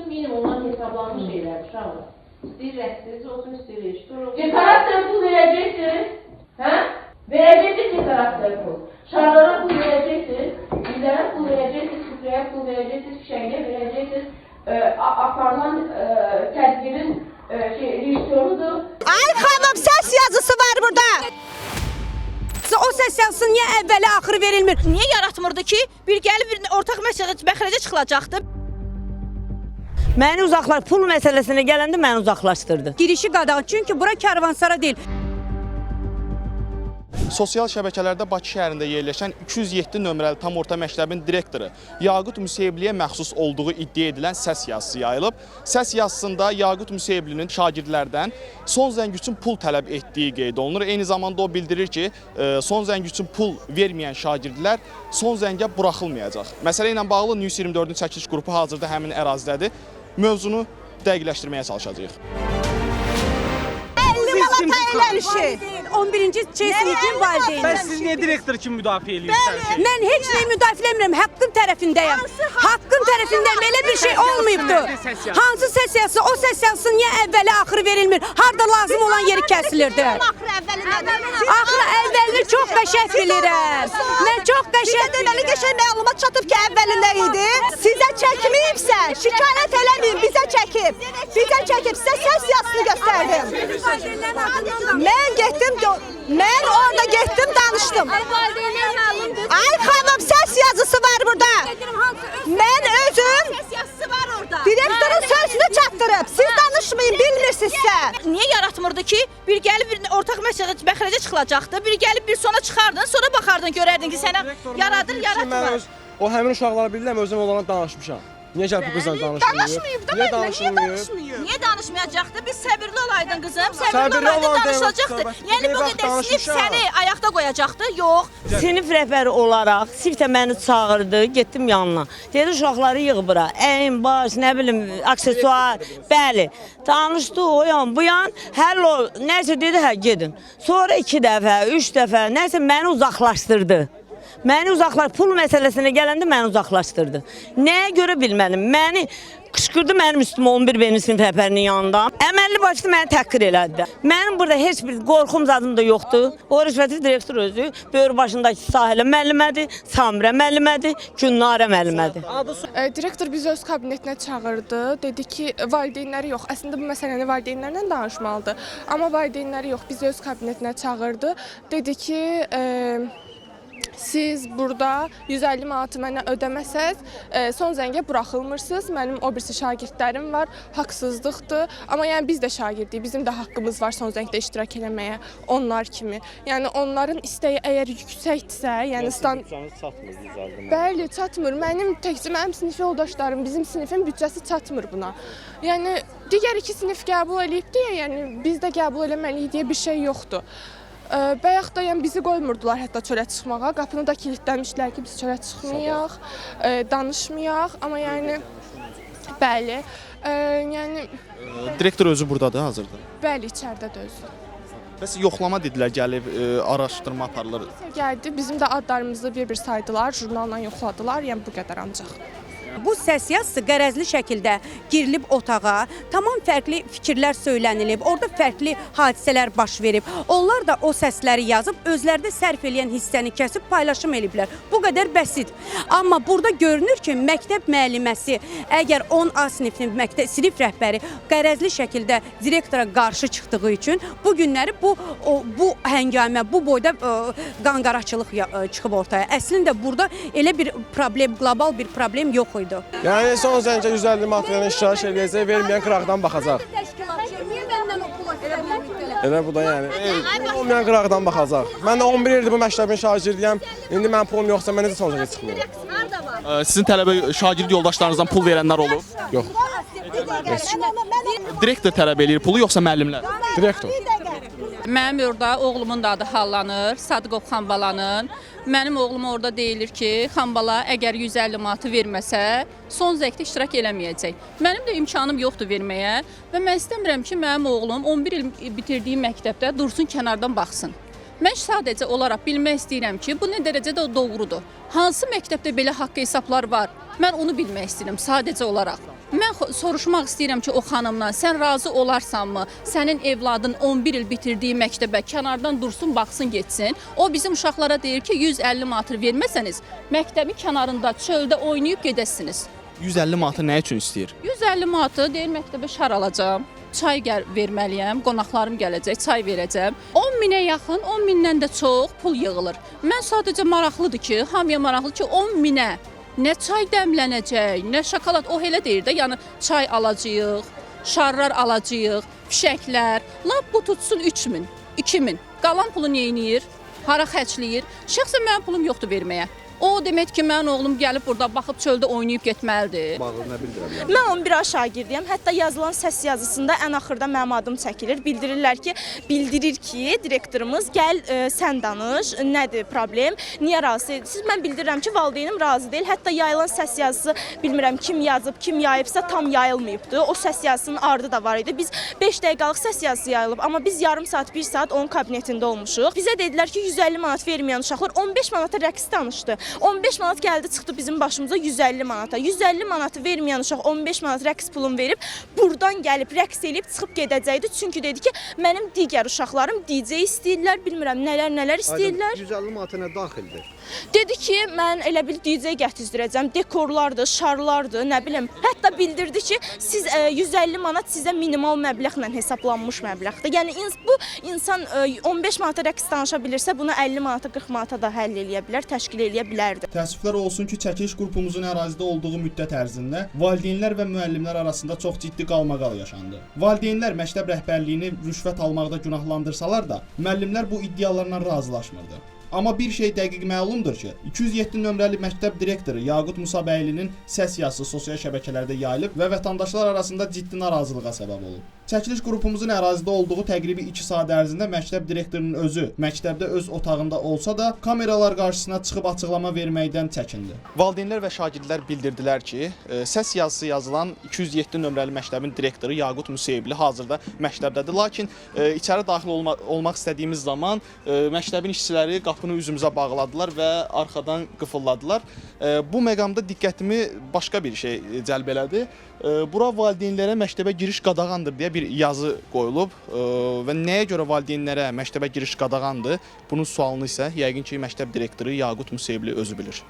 Minimumdan hesablanmış şeylər, uşaqlar. İstəyir rəqsiz olsun, istəyir rejissor olsun. Dekorasiyaya pul verəcəksiniz. Hə? Verəcəksiniz dekorasiyaya pul. Şarlara pul verəcəksiniz, güllərə pul verəcəksiniz, süfrəyə pul verəcəksiniz, fişəngə verəcəksiniz. Aparılan tədbirin rejissorudur. Ay xanım, səs yazısı var burada. O səs yazısı niyə əvvəli axırı verilmir? Niyə yaratmırdı ki, bir gəlib bir ortaq məxrəcə çıxılacaqdı. Məni uzaqlar pul məsələsinə gələndə məni uzaqlaşdırdı. Girişi qadağan. Çünki bura karvansara deyil. Sosial şəbəkələrdə Bakı şəhərində yerləşən 207 nömrəli tam orta məktəbin direktoru Yaqut Müseyivliyə məxsus olduğu iddia edilən səs yazısı yayılıb. Səs yazısında Yaqut Müseyivlinin şagirdlərdən son zəng üçün pul tələb etdiyi qeyd olunur. Eyni zamanda o bildirir ki, son zəng üçün pul verməyən şagirdlər son zəngə buraxılmayacaq. Məsələ ilə bağlı News 24-ün çəkiliş qrupu hazırda həmin ərazidədir. Mövzunu dəqiqləşdirməyə çalışacağıq. 50 manata eləmişik. 11-ci C sinifin valideyni. Bəs siz niyə direktor kimi müdafiə eləyirsiniz? Mən heç nəyi müdafiə eləmirəm, haqqın tərəfindəyəm. Haqqın tərəfindəyəm, elə bir şey olmayıbdı. Hansı səs yazısı, o səs yazısı niyə əvvəli axırı verilmir? Harda lazım olan yeri kəsilirdi. Axırı əvvəli nədir? Axırı əvvəlini çox qəşəng bilirəm. Mən çox Bizə qəşəng deməli qəşəng məlumat çatıb ki, əvvəli nə idi? Sizə çəkməyibsə, şikayət eləməyin, bizə çəkib. Bizə çəkib, sizə səs yazısını göstərdim. Mən getdim, mən orada getdim, danışdım. Ay xanım, səs yazısı var burada. Mən özüm direktorun sözünü çatdırıb. Siz danışmayın, bilmirsinizsə. Niyə yaratmırdı ki, bir gəlib bir ortaq məxrəcə çıxılacaqdı. Bir gəlib bir sona çıxardın, sonra baxardın, görərdin ki, sənə yaradır, Mən yaratmır. öz, o həmin uşaqları bilirəm, özüm onlarla danışmışam. Niyə gəlib bu qızla danışmayıb? Danışmayıb da Niyə mənlə, niyə danışmayıb? danışmayıb? Niyə danışmayacaqdı? Biz səbirli olaydın qızım, səbirli Səbirli olaydın, olan danışılacaqdı. demək, Yəni bu vaxt qədər sinif danışmışam. səni ayaqda qoyacaqdı? Yox. Sinif rəhbəri olaraq sinifdə məni çağırdı, getdim yanına. Dedi uşaqları yığ bura. Əyin, baş, nə bilim, aksesuar. Bəli. Danışdı o yan, bu yan. Həll ol, nəsə dedi, hə gedin. Sonra 2 dəfə, 3 dəfə, nəsə məni uzaqlaşdırdı. Məni uzaqlar pul məsələsinə gələndə məni uzaqlaşdırdı. Nəyə görə bilmədim. Məni qışqırdı mənim üstümə 11 benim sinif rəhbərinin yanında. Əməlli başlı məni təhqir elədi. Mənim burada heç bir qorxum zadım da yoxdur. O rüşvəti direktor özü böyür başındakı Sahilə müəllimədir, Samirə müəllimədir, Gülnarə müəllimədir. Direktor bizi öz kabinetinə çağırdı. Dedi ki, valideynləri yox. Əslində bu məsələni valideynlərlə danışmalıdır. Amma valideynləri yox, bizi öz kabinetinə çağırdı. Dedi ki, siz burada 150 manatı mənə ödəməsəz, son zəngə buraxılmırsınız. Mənim o birisi şagirdlərim var. Haqsızlıqdır. Amma yəni biz də şagirdik. Bizim də haqqımız var son zəngdə iştirak eləməyə onlar kimi. Yəni onların istəyi əgər yüksəkdirsə, yəni stand çatmır 150 Bəli, çatmır. Mənim təkcə mənim sinif yoldaşlarım, bizim sinifin büdcəsi çatmır buna. Yəni digər iki sinif qəbul eləyib deyə, yəni biz də qəbul eləməliyik deyə bir şey yoxdur. Bayaq da yəni bizi qoymurdular hətta çölə çıxmağa. Qapını da kilidləmişdilər ki, biz çölə çıxmayaq, danışmayaq, amma yəni bəli, yəni Direktor özü burdadır hazırda. bəli, içəridədir özü. Bəs yoxlama dedilər, gəlib araşdırma aparılır. Gəldi, bizim də adlarımızı bir-bir saydılar, jurnalla yoxladılar, yəni bu qədər ancaq. Bu səs yazısı qərəzli şəkildə girilib otağa, tamam fərqli fikirlər söylənilib, orada fərqli hadisələr baş verib. Onlar da o səsləri yazıb özlərində sərf eləyən hissəni kəsib paylaşım eləyiblər. Bu qədər bəsit. Amma burada görünür ki, məktəb müəlliməsi əgər 10A sinifinin məktəb sinif rəhbəri qərəzli şəkildə direktora qarşı çıxdığı üçün bu günləri bu həngamə, bu boyda qanqaraçılıq çıxıb ortaya. Əslində burada elə bir problem, qlobal bir problem yox idi. Yəni son zəngə 150 manat verən iştirak eləyəcək, verməyən qıraqdan baxacaq. Elə bu da yəni. Olmayan qıraqdan baxacaq. Mən də 11 ildir bu məktəbin şagirdiyəm. İndi mənim pulum yoxsa mən necə son zəngə çıxmayım? Sizin tələbə şagird yoldaşlarınızdan pul verənlər olub? Yox. Direktor tələb eləyir pulu yoxsa müəllimlər? Direktor. Mənim orada oğlumun da adı hallanır, Sadıqov Xanbalanın. Mənim oğlum orada deyilir ki, Xanbala əgər 150 manatı verməsə, son zəngdə iştirak eləməyəcək. Mənim də imkanım yoxdur verməyə və mən istəmirəm ki, mənim oğlum 11 il bitirdiyi məktəbdə dursun kənardan baxsın. Mən sadəcə olaraq bilmək istəyirəm ki, bu nə dərəcədə doğrudur? Hansı məktəbdə belə haqq hesablar var? Mən onu bilmək istəyirəm sadəcə olaraq. Mən soruşmaq istəyirəm ki, o xanımdan sən razı olarsanmı? Sənin evladın 11 il bitirdiyi məktəbə kənardan dursun, baxsın, getsin. O bizim uşaqlara deyir ki, 150 manat verməsəniz, məktəbin kənarında çöldə oynayıb gedəsiniz. 150 manatı nə üçün istəyir? 150 manatı deyir məktəbə şar alacağam, çay verməliyəm, qonaqlarım gələcək, çay verəcəm. 10 minə yaxın, 10 mindən də çox pul yığılır. Mən sadəcə maraqlıdır ki, hamıya maraqlı ki, 10 minə nə çay dəmlənəcək, nə şokolad, o elə deyir də, yəni çay alacağıq, şarlar alacağıq, fişəklər. Lap bu tutsun 3000, 2000. Qalan pulu neyniyir? Hara xərcləyir? Şəxsən mənim pulum yoxdur verməyə. O demək ki, mənim oğlum gəlib burada baxıb çöldə oynayıb getməlidir. Mən 11 A şagirdiyəm. Hətta yazılan səs yazısında ən axırda mənim adım çəkilir. Bildirirlər ki, bildirir ki, direktorumuz gəl sən danış, nədir problem, niyə razı deyilsiniz? Mən bildirirəm ki, valideynim razı deyil. Hətta yayılan səs yazısı bilmirəm kim yazıb, kim yayıbsa tam yayılmayıbdı. O səs yazısının ardı da var idi. Biz 5 dəqiqəlik səs yazısı yayılıb, amma biz yarım saat, 1 saat onun kabinetində olmuşuq. Bizə dedilər ki, 150 manat verməyən uşaqlar 15 manata rəqs danışdı. 15 manat gəldi çıxdı bizim başımıza 150 manata. 150 manatı verməyən uşaq 15 manat rəqs pulunu verib buradan gəlib rəqs eləyib çıxıb gedəcəkdi. Çünki dedi ki, mənim digər uşaqlarım DJ istəyirlər, bilmirəm nələr istəyirlər. 150 manata nə daxildir? Dedi ki, mən elə bil DJ gətizdirəcəm, dekorlardır, şarlardır, nə bilim. Hətta bildirdi ki, siz 150 manat sizə minimal məbləğlə hesablanmış məbləğdir. Yəni bu insan 15 manata rəqs danışa bilirsə, bunu 50 manata, 40 manata da həll eləyə bilər, təşkil eləyə bilərdi. Təəssüflər olsun ki, çəkiliş qrupumuzun ərazidə olduğu müddət ərzində valideynlər və müəllimlər arasında çox ciddi qalmaqal yaşandı. Valideynlər məktəb rəhbərliyini rüşvət almaqda günahlandırsalar da, müəllimlər bu iddialarla razılaşmırdı. Amma bir şey dəqiq məlumdur ki, 207 nömrəli məktəb direktoru Yaqut Musabəylinin səs yazısı sosial şəbəkələrdə yayılıb və vətəndaşlar arasında ciddi narazılığa səbəb olub. Çəkiliş qrupumuzun ərazidə olduğu təqribi 2 saat ərzində məktəb direktorunun özü məktəbdə öz otağında olsa da, kameralar qarşısına çıxıb açıqlama verməkdən çəkindi. Valideynlər və şagirdlər bildirdilər ki, səs yazısı yazılan 207 nömrəli məktəbin direktoru Yaqut Musayevli hazırda məktəbdədir. Lakin içəri daxil olmaq istədiyimiz zaman məktəbin işçiləri qapını üzümüzə bağladılar və arxadan qıfılladılar. Bu məqamda diqqətimi başqa bir şey cəlb elədi. Bura valideynlərə məktəbə giriş qadağandır deyə bir yazı qoyulub və nəyə görə valideynlərə məktəbə giriş qadağandır? Bunun sualını isə yəqin ki, məktəb direktoru Yaqut Musayevli özü bilir.